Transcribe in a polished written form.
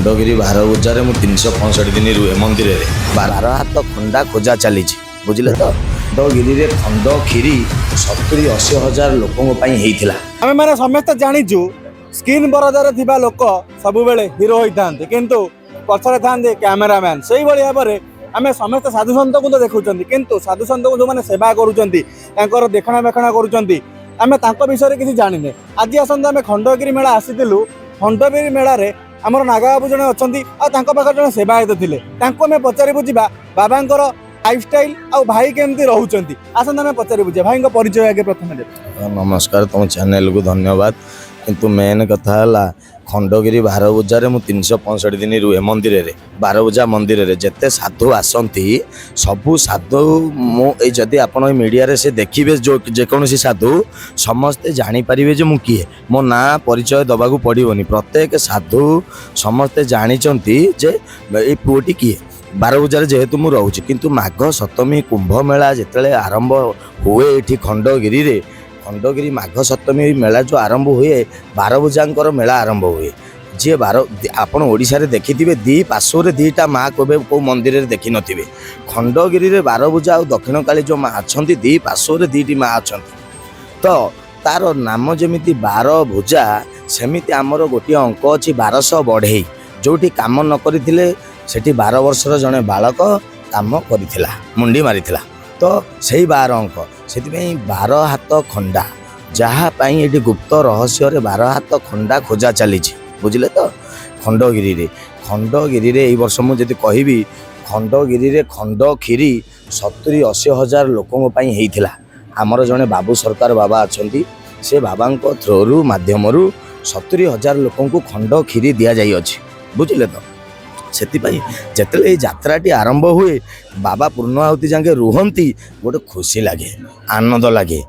ଖଣ୍ଡଗିରି ବାରବୂଜାରେ ମୁଁ 365 ଦିନ ରୁହେ ମନ୍ଦିରରେ। 12 ହାତ ଖଣ୍ଡା ଖୋଜା ଚାଲିଛି, ବୁଝିଲେ ତ? ଖଣ୍ଡଗିରିରେ ଖଣ୍ଡ କ୍ଷୀରି 70-80 ହଜାର ଲୋକଙ୍କ ପାଇଁ ହେଇଥିଲା। ଆମେମାନେ ସମସ୍ତେ ଜାଣିଛୁ, ସ୍କ୍ରିନ୍ ପରଦାରେ ଥିବା ଲୋକ ସବୁବେଳେ ହିରୋ ହୋଇଥାନ୍ତି, କିନ୍ତୁ ପଛରେ ଥାନ୍ତି କ୍ୟାମେରାମ୍ୟାନ୍। ସେଇଭଳି ଭାବରେ ଆମେ ସମସ୍ତେ ସାଧୁସନ୍ଥଙ୍କୁ ତ ଦେଖୁଛନ୍ତି, କିନ୍ତୁ ସାଧୁସନ୍ଥଙ୍କୁ ଯେଉଁମାନେ ସେବା କରୁଛନ୍ତି, ତାଙ୍କର ଦେଖଣାବେଖଣା କରୁଛନ୍ତି, ଆମେ ତାଙ୍କ ବିଷୟରେ କିଛି ଜାଣିନେ। ଆଜି ଆସନ୍ତୁ, ଆମେ ଖଣ୍ଡଗିରି ମେଳା ଆସିଥିଲୁ। ଖଣ୍ଡଗିରି ମେଳାରେ ଆମର ନାଗାବାବୁ ଜଣେ ଅଛନ୍ତି ଆଉ ତାଙ୍କ ପାଖରେ ଜଣେ ସେବାୟତ ଥିଲେ। ତାଙ୍କୁ ଆମେ ପଚାରି ବୁଝିବା ବାବାଙ୍କର ଲାଇଫଷ୍ଟାଇଲ ଆଉ ଭାଇ କେମିତି ରହୁଛନ୍ତି। ଆସନ୍ତୁ, ଆମେ ପଚାରି ବୁଝିବା। ଭାଇଙ୍କ ପରିଚୟ ଆଗେ ପ୍ରଥମେ ଦେବେ। ନମସ୍କାର, ତୁମ ଚ୍ୟାନେଲକୁ ଧନ୍ୟବାଦ। କିନ୍ତୁ ମେନ୍ କଥା ହେଲା, ଖଣ୍ଡଗିରି ବାରବୂଜାରେ ମୁଁ 365 ଦିନ ରୁହେ ମନ୍ଦିରରେ। ବାରବୂଜା ମନ୍ଦିରରେ ଯେତେ ସାଧୁ ଆସନ୍ତି, ସବୁ ସାଧୁ ମୁଁ ଏଇ ଯଦି ଆପଣ ଏଇ ମିଡ଼ିଆରେ ସେ ଦେଖିବେ, ଯେଉଁ ଯେକୌଣସି ସାଧୁ, ସମସ୍ତେ ଜାଣିପାରିବେ ଯେ ମୁଁ କିଏ। ମୋ ନାଁ ପରିଚୟ ଦେବାକୁ ପଡ଼ିବନି। ପ୍ରତ୍ୟେକ ସାଧୁ ସମସ୍ତେ ଜାଣିଛନ୍ତି ଯେ ଏଇ ପୁଅଟି କିଏ, ବାରବୂଜାରେ ଯେହେତୁ ମୁଁ ରହୁଛି। କିନ୍ତୁ ମାଘ ସପ୍ତମୀ କୁମ୍ଭ ମେଳା ଯେତେବେଳେ ଆରମ୍ଭ ହୁଏ ଏଠି ଖଣ୍ଡଗିରିରେ, ଖଣ୍ଡଗିରି ମାଘ ସପ୍ତମୀ ମେଳା ଯେଉଁ ଆରମ୍ଭ ହୁଏ, ବାରବୂଜାଙ୍କର ମେଳା ଆରମ୍ଭ ହୁଏ। ଯିଏ ବାର, ଆପଣ ଓଡ଼ିଶାରେ ଦେଖିଥିବେ, ଦୁଇ ପାର୍ଶ୍ୱରେ ଦୁଇଟା ମା କେବେ କେଉଁ ମନ୍ଦିରରେ ଦେଖିନଥିବେ। ଖଣ୍ଡଗିରିରେ ବାରବୂଜା ଆଉ ଦକ୍ଷିଣକାଳୀ ଯେଉଁ ମା ଅଛନ୍ତି, ଦୁଇ ପାର୍ଶ୍ୱରେ ଦୁଇଟି ମା ଅଛନ୍ତି। ତ ତାର ନାମ ଯେମିତି ବାର ଭୁଜା, ସେମିତି ଆମର ଗୋଟିଏ ଅଙ୍କ ଅଛି 1200 ବଢ଼େଇ। ଯେଉଁଠି କାମ ନ କରିଥିଲେ, ସେଠି 12 ବର୍ଷର ଜଣେ ବାଳକ କାମ କରିଥିଲା, ମୁଣ୍ଡି ମାରିଥିଲା। ତ ସେଇ 12 ଅଙ୍କ, ସେଥିପାଇଁ 12 ହାତ ଖଣ୍ଡା, ଯାହା ପାଇଁ ଏଠି ଗୁପ୍ତ ରହସ୍ୟରେ 12 ହାତ ଖଣ୍ଡା ଖୋଜା ଚାଲିଛି, ବୁଝିଲେ ତ? ଖଣ୍ଡଗିରିରେ ଏଇ ବର୍ଷ ମୁଁ ଯଦି କହିବି, ଖଣ୍ଡଗିରିରେ ଖଣ୍ଡ କ୍ଷୀରି 70-80 ହଜାର ଲୋକଙ୍କ ପାଇଁ ହେଇଥିଲା। ଆମର ଜଣେ ବାବୁ ସରକାର ବାବା ଅଛନ୍ତି, ସେ ବାବାଙ୍କ ଥ୍ରୋରୁ ମାଧ୍ୟମରୁ 70 ହଜାର ଲୋକଙ୍କୁ ଖଣ୍ଡ କ୍ଷୀରି ଦିଆଯାଇଅଛି, ବୁଝିଲେ ତ? ସେଥିପାଇଁ ଯେତେବେଳେ ଏଇ ଯାତ୍ରାଟି ଆରମ୍ଭ ହୁଏ, ବାବା ପୂର୍ଣ୍ଣ ଆହୁତି ଯାକେ ରୁହନ୍ତି, ଗୋଟେ ଖୁସି ଲାଗେ, ଆନନ୍ଦ ଲାଗେ।